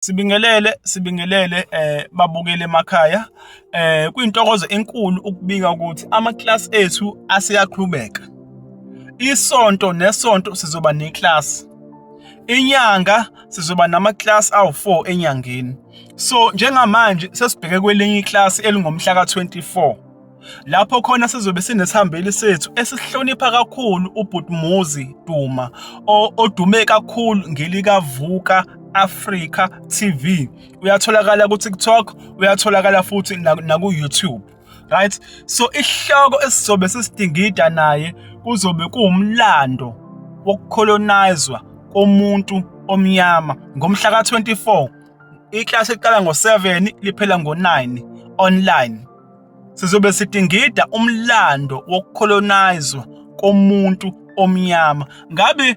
Sibingelele, sibingelele babukeli emakhaya. Kuyintokozo enkulu ukubika ukuthi amaklasi ethu aseyaqhubeka. Isonto nesonto sizoba neklasi. Inyanga sizoba namaklasi awu-4 enyangeni. So njengamanje sesibheke kwelinye iklasi elingomhla ka-24. Lapho khona sizobe sinesihambeli sethu esihlonipha kakhulu, ubhuti Muzi Duma, odume kakhulu ngelikaVuka Africa TV. Uyatholakala ku-TikTok, uyatholakala futhi naku-YouTube, right? So isihloko esizobe sisidingida naye kuzobe kuwumlando wokucolonizwa komuntu omnyama ngomhla ka-24. Iklasi iqala ngo-7, liphela ngo-9, online. Sizobe sidingida umlando wokucolonizwa komuntu omnyama. Ngabe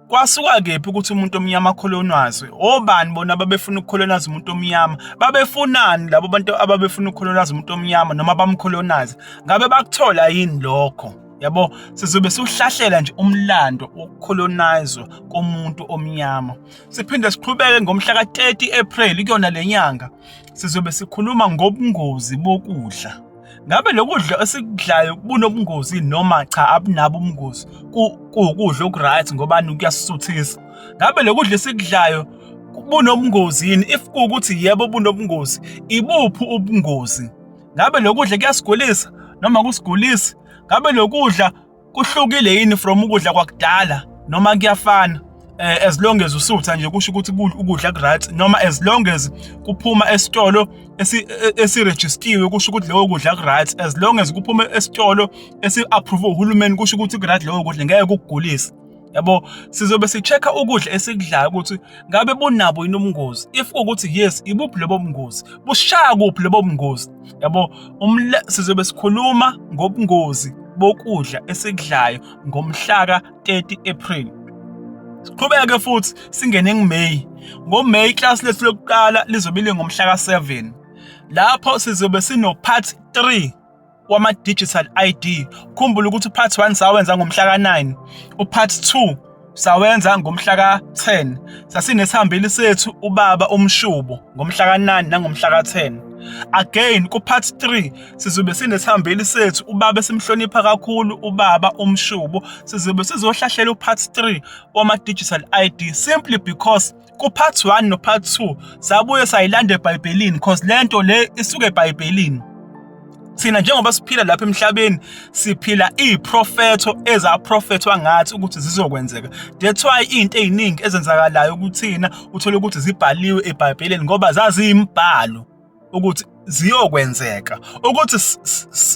kwasuka kephi ukuthi umuntu omnyama acolonizwe? Obani bona ababefuna ukucolonize umuntu omnyama? Babefunani labo bantu ababefuna ukucolonize umuntu omnyama noma bamcolonize? Ngabe bakuthola yini lokho? Yabo, sizobe siwuhlahlela nje umlando wokucolonizwa komuntu omnyama. Siphinde siqhubeke ngomhla ka-30 April kuyona le nyanga. Sizobe sikhuluma ngobungozi bokudla. Ngabe lokudla esikudlayo bunobungozi noma cha, abunabo ubungozi? Kuwukudla oku-right ngobani kuyasisuthisa. Ngabe lokudla esikudlayo bunobungozi yini? If kuwukuthi yebo bunobungozi, ibuphi ubungozi? Ngabe lokudla kuyasigulisa noma kusigulisi? Ngabe lokudla kuhlukile yini from ukudla kwakudala noma kuyafana? As long as usutha nje kusho ukuthi ukudla ku-right, noma as long as kuphuma esitolo esirejistiwe kusho ukuthi lokho kudla ku-right, as long as kuphuma esitolo esi-approve uhulumeni kusho ukuthi ku-right lokho kudla, ngeke kukugulise. Yabo, sizobe si-check-a ukudla esikudlayo ukuthi ngabe bunabo yini ubungozi. If kuwukuthi yes, ibuphi lobo bungozi, bushaya kuphi lobo bungozi? Yabo, sizobe sikhuluma ngobungozi bokudla esikudlayo ngomhla ka-30 April. Siqhubeke futhi singene kuMay. NgoMay class lethu lokuqala lizobe lingomhla ka-7. Lapho sizobe sino part 3 wama-digital ID. Khumbula ukuthi part 1 sawenza ngomhla ka-9, upart 2 sawenza ngomhla ka-10. Sasinesihambeli sethu ubaba uMshubo ngomhla ka-9 nangomhla ka-10. Again ku-part 3 sizobe sinesihambeli sethu ubaba esimhlonipha kakhulu, ubaba uMshubo. Sizobe sizohlahlela upart 3 wama-digital ID, simply because ku-part 1 no-part 2 sabuye sayilanda eBhayibhelini, cause lento le isuke eBhayibhelini. Thina njengoba siphila lapha emhlabeni, siphila iziprofetho ezaprofethwa ngathi ukuthi zizokwenzeka. That's why izinto eziningi ezenzakalayo kuthina uthole ukuthi zibhaliwe eBhayibhelini, ngoba zaziyimbhalo ukuthi ziyokwenzeka. Ukuthi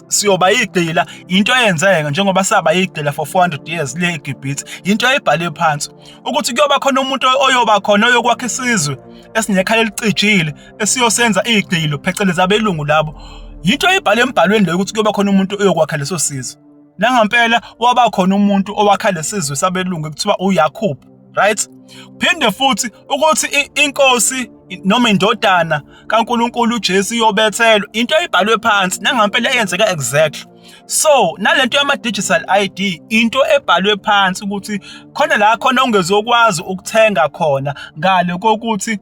siyoba yigqila into eyenzeka njengoba saba yigqila for 400 years le eGibhithe, into eyibhaliwe phansi. Ukuthi kuyoba khona umuntu oyoba khona oyokwakha isizwe esinekhala elicijile esiyosenza igqilo phecelezi abelungu labo, into eyibhale embhalweni leyo ukuthi kuyoba khona umuntu oyokwakha leso sizwe. Nangampela waba khona umuntu owakha lesizwe sabelungu ekuthiwa uYakub, right? Phinde futhi ukuthi inkosi noma indodana kaNkuluNkulu uJesu iyobethelwa, into eyibhalwe phansi, nangampela eyenzeka exactly. So nalento yama digital ID, into ebhalwe phansi ukuthi khona la khona ungezokwazi ukuthenga khona ngale kokuthi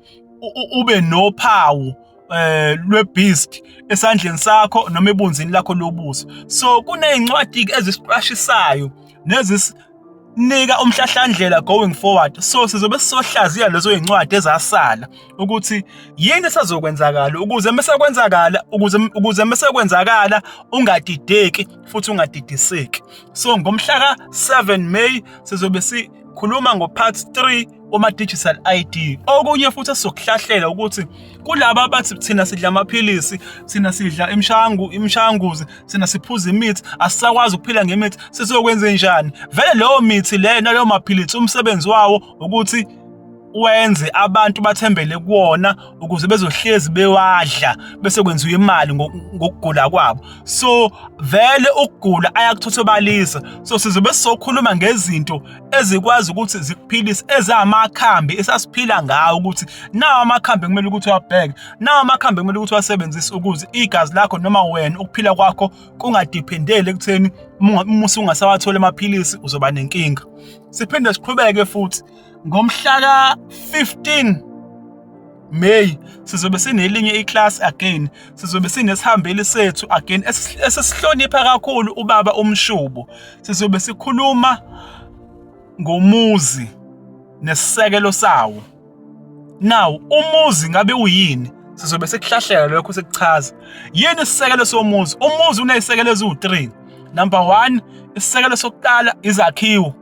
ube nophawu lwebeast esandleni sakho noma ebunzini lakho lobuso. So kunezincwadi ezisiqwashisayo nezisinika umhlahlandlela going forward. So sizobe sisohlaziya lezo zincwadi ezasala ukuthi yini esazokwenzakala, ukuze mase kwenzakala, ukuze mase kwenzakala ungadideki futhi ungadidiseki. So ngomhla ka-7 May sizobe sikhuluma ngo-part 3 wama-digital ID. Okunye futhi esizokuhlahlela ukuthi kulaba abathi thina sidla amaphilisi, thina sidla imishanguzi, thina siphuza imithi, asisakwazi ukuphila ngemithi, sizokwenze njani? Vele leyo mithi leyo naleyo maphilisi umsebenzi wawo ukuthi wenze abantu bathembele kuwona ukuze bezohlezi bewadla, bese kwenziwa imali ngokugula kwabo. So vele ukugula ayakuthothobalisa. So sizobe sizokhuluma ngezinto ezikwazi ukuthi zikuphilise, ezamakhambi esasiphila ngawo, ukuthi nawo amakhambi kumele ukuthi uwabheke, nawo amakhambi kumele ukuthi uwasebenzise ukuze igazi lakho noma wena ukuphila kwakho kungadependeli ekutheni uma usungasawatholi amaphilisi uzoba nenkinga. Siphinde siqhubeke futhi ngomhla ka-15 May sizobe sinelinye iclass again, sizobe sinesihambeli sethu again esisihlonipha kakhulu, ubaba uMshubo. Sizobe sikhuluma ngomuzi nesisekelo sawo. Now, umuzi ngabe uyini? Sizobe sikuhlahlela lokho, sikuchaza yini isisekelo somuzi. Umuzi unezisekelo eziwu-3. Number 1, isisekelo sokuqala, izakhiwo.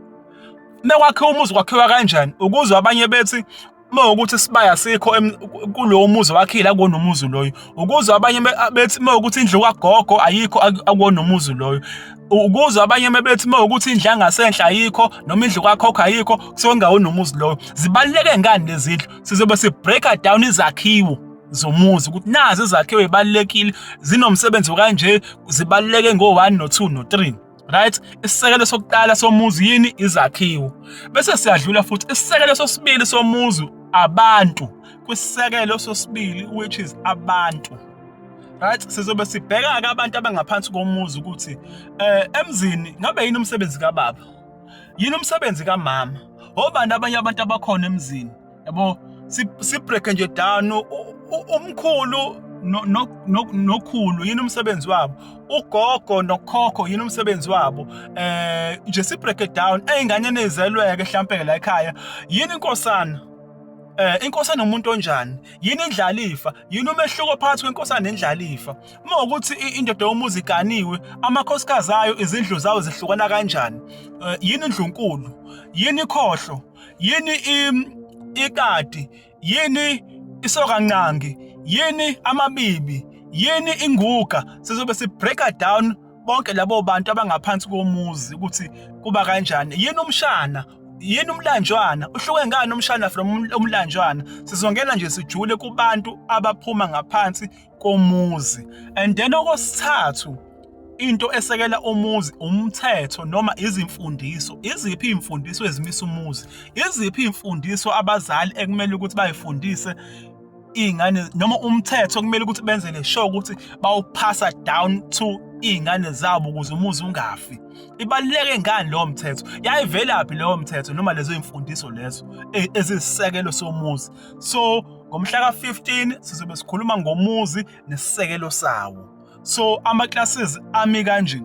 Mekwakhiwa umuzi, kwakhiwa kanjani? Ukuzwa abanye bethi uma ukuthi isibaya sikho kulowo muzi wakhile, akuwona umuzi loyo. Ukuzwa abanye bethi uma ukuthi indlu kagogo ayikho, akuwona umuzi loyo. Ukuzwa abanye bethi uma ukuthi indlu yangasenhla ayikho noma indlu kakhokho ayikho, kusuke kungawona umuzi loyo. Zibaluleke ngani lezi ndlu? Sizobe si-break-a down izakhiwo zomuzi, ukuthi nazi izakhiwo ezibalulekile, zinomsebenzi kanje, zibaluleke ngo-1 no-2 no-3, right? Isisekelo sokuqala somuzi yini? Izakhiwo. Bese siyadlula futhi isisekelo sosibili somuzi, abantu. Kwisisekelo sosibili, which is abantu, right, sizobe sibheka ke abantu abangaphansi komuzi, ukuthi emzini ngabe yini umsebenzi kababa, yini umsebenzi kamama, obani abanye abantu abakhona emzini, yabo. Si break nje down umkhulu nokhulu, yini umsebenzi wabo, ugogo nokhokho, yini umsebenzi wabo. Nje si break it down ey'nganeni ezelweke mhlampe la ekhaya. Yini inkosana? Inkosana umuntu onjani? Yini indlalifa? Yini umehluko phakathi kwenkosana nendlalifa? Uma ukuthi indoda yomuzi iganiwe, amakhosikazi ayo, izindlu zawo zihlukana kanjani? Yini indlunkulu? Yini ikhohlo? Yini ikati? Yini isokanqangi? Yini amabibi? Yini inguga? Sizobe si break down bonke labo bantu abangaphansi komuzi, ukuthi kuba kanjani. Yini umshana? Yini umlanjwana? Uhluke ngani umshana from umlanjwana? Sizongena nje sijule kubantu abaphuma ngaphansi komuzi. And then okwesithathu, into esekela umuzi, umthetho noma izimfundiso. Iziphi iy'mfundiso ezimisa umuzi? Iziphi iy'mfundiso abazali ekumele ukuthi bayifundise iy'ngane, noma umthetho kumele ukuthi benzele sure ukuthi bawuphasa down to iy'ngane zabo ukuze umuzi ungafi? Ibaluleke ngani lowo mthetho? Yayivelaphi leyo mthetho noma lezo y'mfundiso lezo eziyisisekelo somuzi? So ngomhla ka-15 sizobe sikhuluma ngomuzi nesisekelo sawo. So ama-classes ami kanje: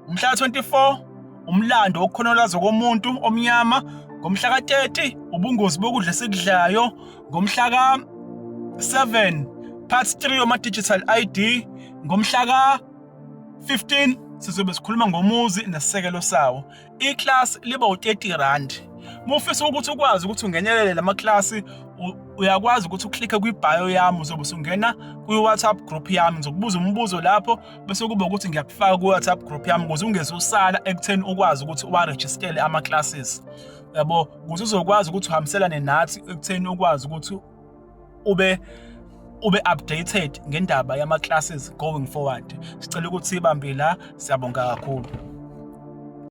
umhla ka-24, umlando wokukhonolazwa komuntu omnyama; ngomhla ka-30, ubungozi bokudla esikudlayo; ngomhla ka-7, part 3 yoma-digital ID; ngomhla ka-15 sizobe sikhuluma ngomuzi nesisekelo sawo. Iclass liba u-R30. Uma ufisa ukuthi ukwazi ukuthi ungenelele lamaklasi, uyakwazi ukuthi uklikhe kwi-bio yami, uzobe usungena kwi-WhatsApp group yami. Ngizokubuza umbuzo lapho, bese kuba ukuthi ngiyakufaka kwi-WhatsApp group yami ukuze ungeze usala ekutheni ukwazi ukuthi uwarejistele ama-classes, yabo, ukuze uzokwazi ukuthi uhambiselane nathi ekutheni ukwazi ukuthi ube updated ngendaba yama-classes going forward. Sicela ukuthi sibambe la. Siyabonga kakhulu.